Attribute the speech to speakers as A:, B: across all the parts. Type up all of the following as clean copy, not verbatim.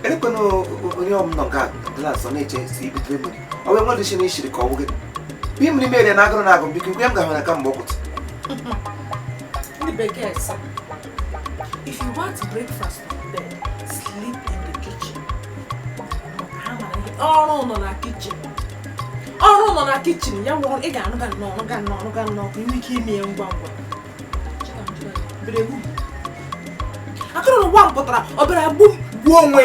A: Elekwenụ onye ọm nọ nga glaasị ọ na-eche si ibutere mmiri ọ wee nwadị shi na ishiri ka ọ wụ gị bi mmiri mere na agụrụ na-agụ m biko nkwe m ga-ahụ na kamgbe ọkwụtụ.
B: Ndị bekee sị, if you want breakfast on bed, sleep in the kitchen. Maka ha mara ihe ọrụ nọ na kitchen. Ọrụ nọ na kitchen ya wụrụ ị ga-arụ ga nnọọ ga nnọọ ga nnọọ ka ị nwee ike ime ya ngwa ngwa. Bere egbu m. Akụrụ n'ụwa m pụtara ọ bịara gbu m gbuo onwe.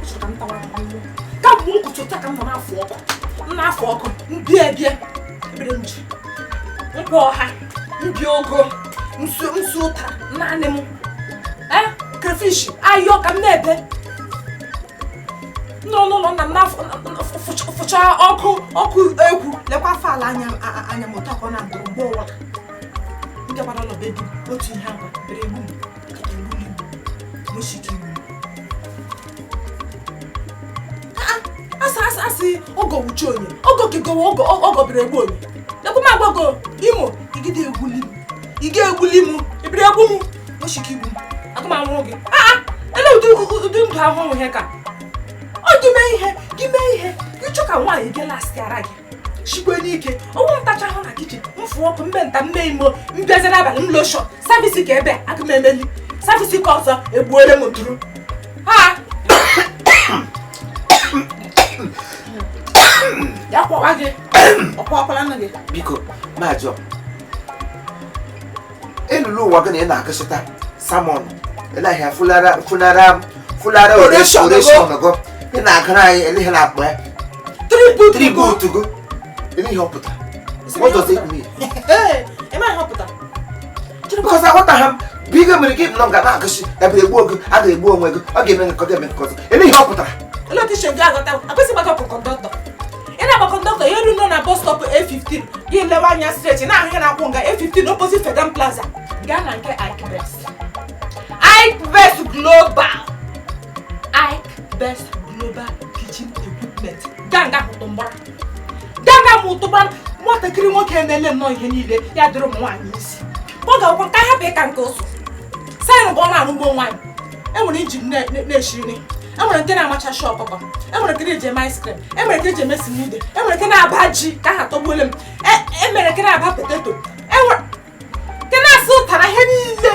B: Ọ chọrọ ka m tawa ahụhụ. Kamgbe m kụtụ taa ka m nọ n'afọ ọkụ. M na-afọ ọkụ, m bie ebie, ebere m ji. Nkwa ọha, mbi ogo, nsu nsu ụtara, naanị m. Ee, crayfish, ayọ ka m na-ebe. M nọrọ n'ụlọ nna m n'afọ fụcha ọkụ ọkụ egwu lekwa afọ ala anya anya m otu a ka ọ na-adụrụ mgbe ụwa. M bịakwara ụlọ be di m, otu ihe agwa bere egbu m, egbuli m, nwesị ike igbu m. Asị asị asị ọgọ wuchi onye ọgọ kegowe ọgọ ọgọ bere egbu onye lekwa m agwago imo igide egbuli m ị ga-egbuli m ebiri egbu m nwesị ike igbu m aga m anwụrụ gị aa ele ụdị ụdị ndụ ahụhụ ihe ka ọ gị mee ihe gị mee ihe gị chọ ka nwaanyị gị lastịara gị shikwe n'ike ọnwụ m tacha ahụ na kitchen mfụ ọkụ mme nta mme imo mbịazi n'abalị m lotion service ka ebe a aga m emeli service ka ọzọ egbuole m duru ha ya kwọwa gị ọkwakwala nna gị.
A: Biko majọ elulu ụwa gị na ị na-agụsịta sermon elahịa fulara fulara fulara
B: Oration go.
A: oration go ị na-agara anyị eleghị na-akpọ ya
B: tribute
A: tribute go eleghị ọ pụtara. What does it mean?
B: Ee, ị maghị ihe ọ pụtara.
A: Because aghọtaghị m bụ ihe mere gị nọ nga na-agụsị ebe egbu oge a ga-egbu onwe gị ọ ga-eme nke ọ ga-eme nke ọzọ eleghị ọ pụtara.
B: Olee otu isi gị aghọta akwụsị gbakọ conductor ị na-agba conductor ya eru nọ na bus stop A15 gị lewe anya straight na-ahụ ihe na-akwụ nga A15 opposite Fedem Plaza gaa na nke Ike Best, Ike Best Global, Ike Best Global Kitchen Equipment. Gaa nga hụtụ mgbara, gaa nga ma ụtụ gbara nwatakịrị nwoke na-ele nnọọ ihe niile ya dịrị ụmụ nwaanyị isi ọ ga-akwụkwọ nke hapụ ịka nke ụsụ sayịn bụ ọ na-arụ ugbo nwaanyị. Enwere engine na-eshi nri, enwere nke na-amachashi ọkụkọ, enwere nke na-eji eme ice cream, enwere nke eji eme smoothie, enwere nke na-aba ji ka aha tọgbuole m, emere nke na-aba potato, enwere nke na-asụ ụtara, ihe niile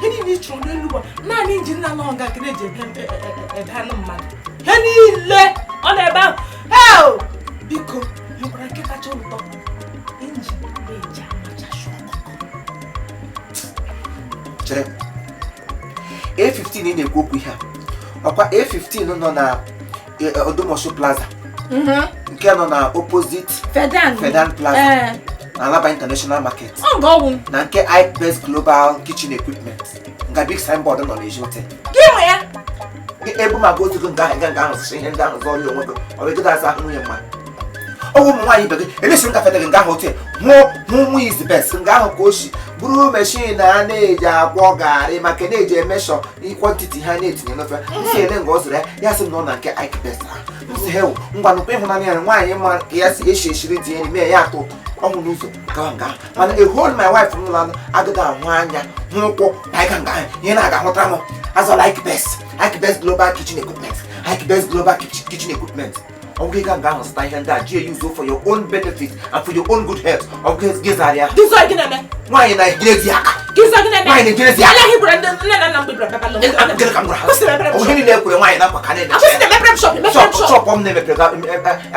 B: ihe niile ị chọrọ n'elu ụwa. Naanị engine na-anọ nga nke na-eji ebe ebe anụ mmadụ, ihe niile ọ na-ebe ahụ. Heo, biko nwekwara nke kacha ụtọ, engine na-eji amachashi ọkụkọ.
A: Chere, A15 ị na-ekwu okwu ihe a ọkwa A15 nọ na Odomosho Plaza nke nọ na opposite
B: Fedan.
A: Fedan Plaza.
B: Ee.
A: Na Alaba International Market.
B: Ọ nga ọgwụ.
A: Na nke Ike Best Global Kitchen Equipment nga big signboard nọ n'ezi ote.
B: Gị nwe ya.
A: Ebu ma gotu gị nga ahụ nga ahụ sị ihe ndị ahụ zọrọ onwe gị ọ bụ ego asa ahụ nwunye mmadụ ọgwụ ụmụ nwaanyị ibe gị elesi m gafete gị nga ahụ otu hụ hụ nwunye is the best nga ahụ ka o si bụrụ machine a na-eji akwọ garị maka na-eji emeshọ quantity ha na-etinye n'ofe m si ele nga ọ zụrụ ya ya sị m na ọ na nke Ike Best ahụ m si hewu ngwa nụkwa ịhụnanya ya nwaanyị ma ka ya si esi esiri di enyi mee ya atọ ụtọ ọnwụ n'ụzọ gawa nga ahụ mana a whole my wife m lụrụ agụda ahụ anya hụ ụkwụ na ịga nga ahụ ihe na-aga ahụtara m azọla Ike Best, Ike Best Global Kitchen Equipment, Ike Best Global Kitchen Equipment. Ọ bụghị ịga nga ahụ zụta ihe ndị a ji use for your own benefit and for your own good health ọ bụghị gị zara ya.
B: Gị zọọ gị na-eme.
A: Nwaanyị na-ejire di aka.
B: Gị zọọ gị na-eme.
A: Nwaanyị na-ejire di aka.
B: Ala ihe gwara ndị nne na nna m bibiri abịa lụ.
A: Gịnị ka m gwara ha?
B: Kwụsịrị emepere m
A: Ọ bụ ihe
B: shop.
A: niile ekwere nwaanyị na nkwa ka na-emechi.
B: Akwụsịrị emepere m shop, emepere m shop.
A: Shop m na-emepere ga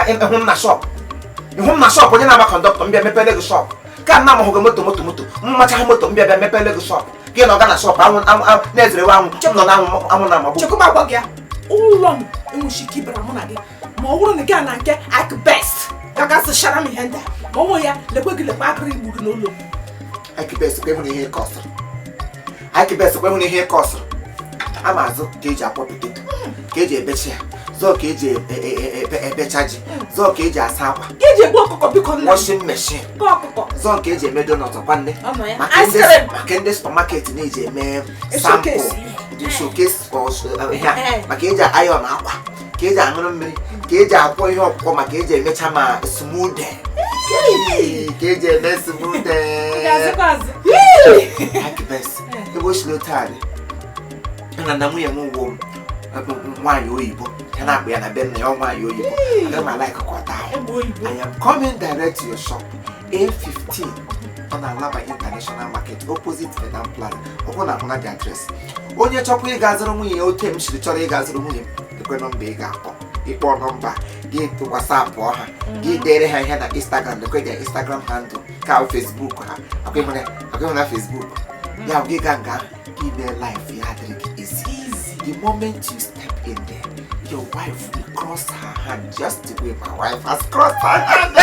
A: ịhụ m na shop ịhụ m na shop onye na-agba conductor m bịa mepere gị shop ka nna m hụ gị moto moto moto mmacha moto m bịa bịa mepere gị shop gị na ọga na shop anwụ anwụ anwụ na-ezerewe anwụ m nọ na anwụ anwụ na-amagbu.
B: Chekwaba agwa gị ya. Ụlọ m enweghị ike ịbara mụ na gị ma ọ bụrụ na ị gaa na nke Ike Best gaga zụchara m ihe ndị a ma ọ nwụ ya lekwe gị lekwe akụrụ igbu gị n'ụlọ.
A: Ike Best kwe hụ na ihe kọsịrị Ike Best kwe hụ na ihe kọsịrị ama azụ ka eji akwọ potato ka eji ebechi ya Zọọ ka eji ebecha ji, zọọ ka eji asa akwa.
B: Ka eji egbu ọkụkọ, biko nna.
A: Washing machine.
B: Nke ọkụkọ.
A: Zọọ nke eji eme donut kwanne.
B: Ọ nọ ya.
A: Maka
B: Ice cream.
A: Maka ndị supermarket na-eji eme
B: E
A: sample.
B: showcase.
A: The showcase for ihe a.
B: Eh.
A: Maka eji ayọn akwa, ka eji aṅụrụ mmiri, ka eji akwọ ihe ọkpụkpọ, maka eji emecha ma smoothie, ka eji eme smoothie.
B: Ị ga-azụkwa azụ.
A: Ike Best, ebe o siri otu a dị na nwunye m wụ nwaanyị oyibo, ya na-akpụ ya na be nna ya, ọ nwaanyị oyibo. Aga m a-like ka ọ taa ahụ.
B: Egbe oyibo.
A: I am coming direct to your shop, A15 ọ na Alaba International Market, opposite Fedam Plaza. Ọ bụrụ na ahụna the address, onye chọkwa ịga zụrụ nwunye ya otu m siri chọrọ ịga zụrụ nwunye m, ekwe nọmba ị ga-akpọ. Ịkpọ nọmba gị, WhatsApp ha, gị dere ha ihe na Instagram, ekwe their Instagram handle ka Facebook ha, akwa ịhụna Facebook ya gị ga nga gị mee life ya adịrị gị easy.
B: Easy.
A: The moment you step in there, your wife will cross her hand just the way my wife has crossed her hand.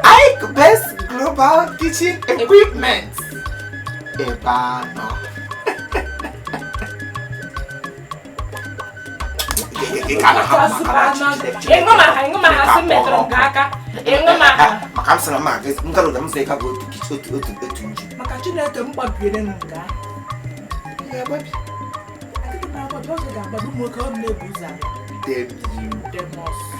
A: Ike Best Global Kitchen Equipment. Ebe a nọ. Ị ka na-ahapụ maka na Chineke.
B: Ịṅụ ma ha, ịṅụ ma ha sị metụrụ m gị aka. Ịṅụ ma ha.
A: Maka m sị na m aga m gara ụda m sị ka bụ otu kichi otu otu otu nju.
B: Maka Chineke m gbabiere m nke ahụ.
A: Ya gbabi.
B: Agaghị m agbabi, ọ ga-agbabi ụmụ nwoke ọ na-ebu ụzọ ala.
A: Damn you.
B: Dem ọsọ.